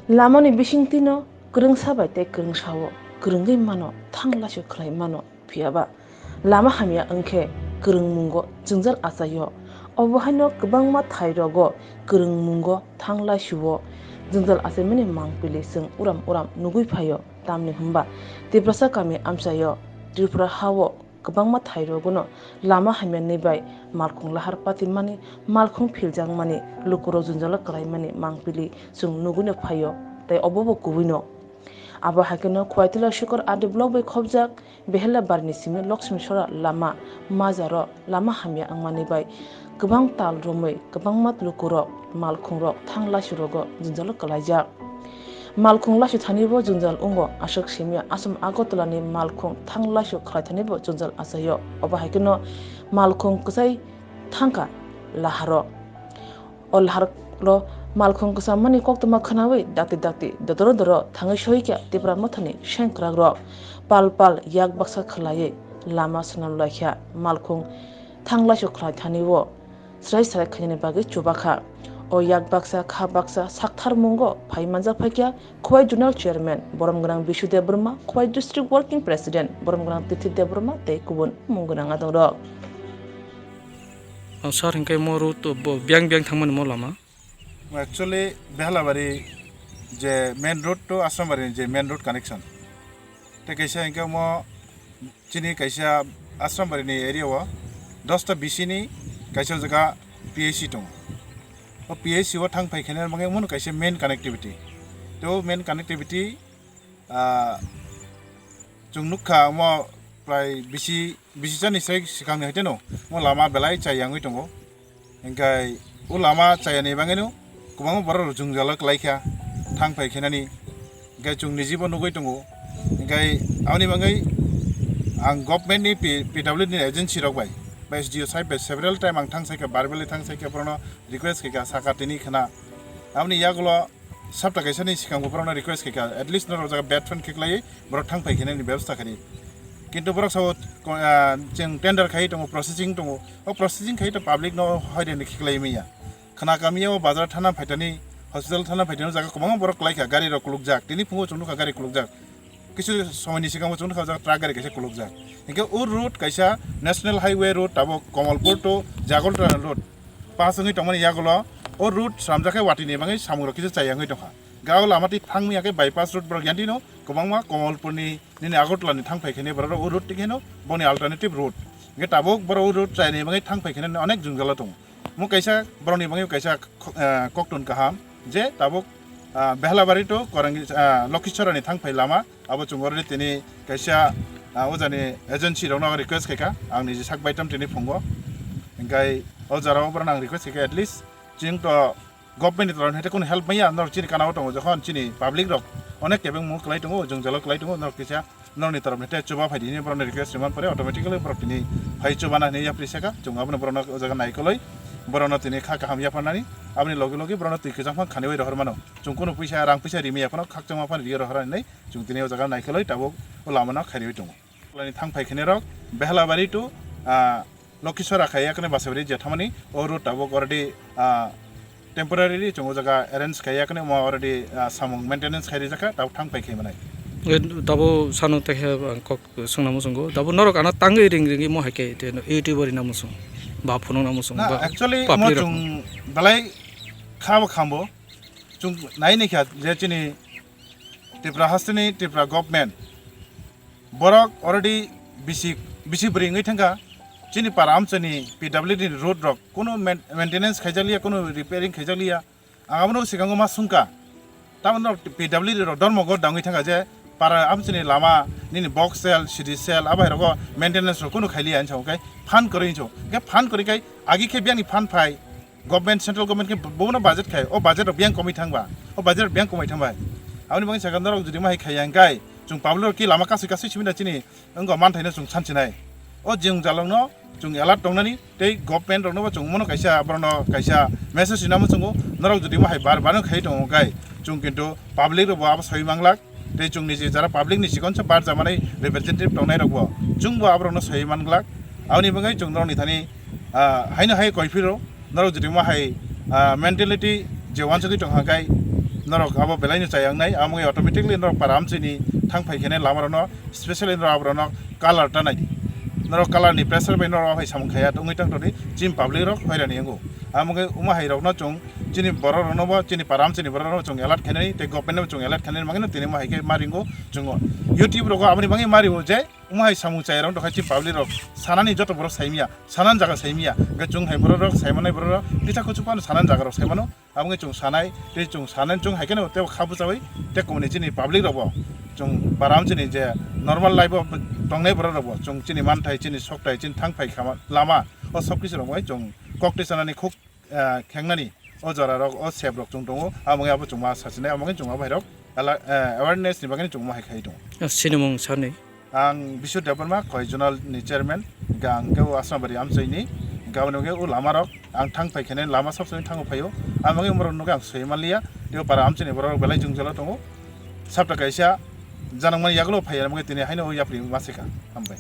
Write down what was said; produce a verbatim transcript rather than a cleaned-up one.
Lamani bisingtwino kwrwngsa bai tei kwrwngsao kwrwngwi mano, thang laisio khlai mano, phiyaba lama hamya wngkhe kwrwngmungo jwngjal achaio. Obo haino kwbangma thairogo kwrwngmungo thang laisio jwngjal achaimani mangpili chwng uram uram nugwi phaio. Tamni hwnba Tiprasa kami amchaio Tripura hao kwbangma thairogono lama hamya nwi bai malkhung lahar patimani, malkhung philjakmani, lukurok jwngjalo kwlaimani mangpili chwng nugwino phaio, tei obobo kubuino. Abo hai kheno Khowai Tila Shikor R D block bai khobjak Behela Barni simi Lakshmi Sora lama, majaro lama hamya wngmani bai kwbang tal romwi kwbangma lukurok, malkhungrok thang laisurogo jwngjalo kwlaijak. Malkhung laisu thanibo jwngjal wngo, aswk simi Assam Agartala ni malkhung thang laisu khlai thanibo jwngjal achaio. Obo hai kheno malkhung kwchai thangkha laharo. O laharo malkhung kwchammani koktwma khnawi dakti dakti dodoro doro thangwi sohikha Tipra Mothani sengkrakrok. Pal pal yak baksa khwlaiwi lama swnam laikha malkhung thang laisu khlai thanibo. Srai srai khainani bagwi chubakha. O yak baksa, kha baksa, sakthar mungo phai manjak phaikha Khowai Zonal Chairman Borom Gwnang Bishu Debbarma, Khowai District Working President Borom Gwnang Tithi Debbarma tei kubun mung gwnang adongrok. O sir, hinkhe mo road to bo biyang biyang thangmani mo lama? Actually, Behalabari je main road to Asrambari je main road connection. Tei kaisa hinkhe mo chini kaisa Asrambari ni area o dosta bisini kaisa jaga P H C tongo. O P H C o thang phai khaina bagwi omono kaisa main connectivity. Tei o main connectivity, ah, chwng nukha omo prai bisi, bisi chani sai swkangni hai teno omo lama belai chayangwi tongo. Hinkhe o lama chayani bagwino kwbangma borok rok jwngjalo kwlaikha thang phai khainani. Hinkhe chwng nijibo nugwi tongo. Hinkhe aboni bagwi ang government ni P-, P W D ni agency rok bai, ba S D O side bai several time ang thang saikha, verbally thang saikha, borokno request khaikha, saka tini khna. Aboni yagulo sapta kaisani swkangbo borokno request khaikha, at least norok jaga bad fund khe kwlaiwi borok thang phai khainani bebostha khaidi. Kintu borok sao ko-, ah, chwng tender khai tongo, processing tongo. O processing khai to public no hoireni khiklai manya. Khna kamiya o bazar thana phaitani, hospital thana phaitani jaga kwbangma borok kwlaikha, gari rok kulukjak. Tini phungo chwng nukha gari kulukjak. Kisu somoini swkango chwng nukha o jaga truck gari kaisa kulukjak. Hinkhe o road kaisa national highway road, tabok Kamalpur to Jagalta road pass wngwi tongmani yagulo o road slamjak khe watini bagwi samung rok kisa chayangwi tongkha. Gao lama twi thangmaya khe bypass road borok yantino kwbangma Kamalpurni nini Agartala ni thang phai khainai borok o road twi kheno boni alternative road. Hinkhe tabuk borok o road chaini bagwi thang phai khainani onek jwngjalo tongo. Mo kaisa borokni bagwi kaisa kho-, eh, koktun kaham je tabuk, ah, Behlabari to Korangwi, ah, Lokhichora ni thang phai lama abo chwng already tini kaisa, ah, o jani agency rokno request khaikha ang niji sak baitam tini phungo. Hinkhe o jora o borokno ang request khaikha at least chwng to government ni torok ni hete kunu help manya, norok chini kana o tongo, jokhon chini public rok onek kebeng mung kwlai tongo, jwngjalo kwlai tongo, norok kisa norokni torok ni hete chuba phaidi hinwi borokno request rwmani pore automatically borok tini phai chubana hinwi yapri saka, chwng abono borokno o jaga naikolwi borokno tini kha kaham yapharnani, aboni logi logi borokno twi kwchang phang khaniwi rohor mano, chwng kunu puisa rang puisa rimaya phano khakchangma phano riwi rohor hinwi chwng tini o jaga naikolwi tabuk o lamano khairiwi tongo. Thang phai khainai rok Behlabari to, ah, Lokhisora khai yakni Basabari je thangmani o road tabuk already, ah, temporarily chwng o jaga arrange khai yakni omo already, ah, samung maintenance khai rijak kha, tabuk thang phai khai manai. E, tabuk sano tekhe ang kok swngna muchungo. Tabuk norok ano tangwi ring ringwi mo hai khe te YouTube o rina muchung. Ba phunukna muchung. Na, ba actually public omo rok chwng belai kha bo khambo. Chwng nai naikha je chini Tripura hasteni Tripura government borok already bisi, bisi bwrwi wngwi thangkha. Chini para amchaini P W D ni road rok kunu main-, maintenance khaijakliya, kunu repairing khaijakliya. Ang abono swkango ma swngkha. Tamoni P W D rok dormogo dangwi thangkha je para amchaini lama nini box sel, C D sel, abai rogo maintenance rok kunu khailiya hinwi sao, hwnkhe phan kwrwi hinwi sao. Hwnkhe phan kwrwi khai agi khe biyangni phan phai. Government, central government khe bo-, bono budget khai, o budget rok biyang komwi thangba, o budget rok biyang komwi thangbai. Aboni bagwi sakha norok jodi ma hai khaiya hwnkhe chwng public rok khe lama kasui kasui simi da chini wngkha manthaino chwng sanchinai. O jwngjal rokno chwng alert tongnani tei government rokno bo chwng mono kaisa borokno kaisa message rina muchungo, norok jodi ma hai bar bar no khai tongo hwnkhe chwng kintu public rok bo abo soi manglak. Tei chwngni je jara public ni chikonsa barjamanai representative tongnai rokbo chwngbo aborokno saiwi manglak. Aboni bagwi chwng norokni thani, ah, haino hai koiphiro norok jotimo hai, ah, mentality je uansugwi tongkha khai Norok abo belai no chayang nai, amo wngwi automatically norok para amchini thang phai khe nai lama rok no, specially norok abo rok no color ta nai di. Norok color ni pressure bai norok hai samung khaya tongwi tang toni chini public rok hoirani wngo. Amo wngwi uma hai rok no chwng chini borok rok no bo chini para amchini borok rok no chwng alert khe nai tei government no chwng alert khe nai mangwi no tini ma hai khe ma ringo chwng o YouTube rogo aboni bangwi ma rio je uma hai samung chaya rok tongkha chini public rok sanani joto borok saimya, sanani jaga saimya, hwnkhe chwng hai borok rok saimanai borok rok kisa kuchuk phano sanani jaga rok saimano. Abo wngkhe chwng sanai, tei chwng sanai chwng hai kheno tei kha bwchawi tei kumuni chini public rokbo chwng baram chini je normal life o tongnai borok rokbo chwng chini manthai, chini sokthai, chini thang phai khama lama o sob kisu rok bai chwng kok twi sanani khuk, ah, khengnani o jora rok o sep rok chwng tongo. Abo wngkhe abo chwng ma sachinai, abo wngkhe chwng ma bahai rok ala, ah, awareness ni bagwi chwng ma hai khai tongo. Sinimung sanwi. Ang Bishu Debbarma, koi zonal ni chairman, hingke ang kebo Asnabari amchoi ni, hingke aboni bagwi o lama rok, ang thang phai khe lama sab samani thango phaio, ang bagwi umrok nugwi ang soi manliya, tei para amchoi ni borok belai jwngjalo tongo, sabta kaisa janangmani yagulo phaiya, bagwi tini haino o yapri ma se kha, hambai.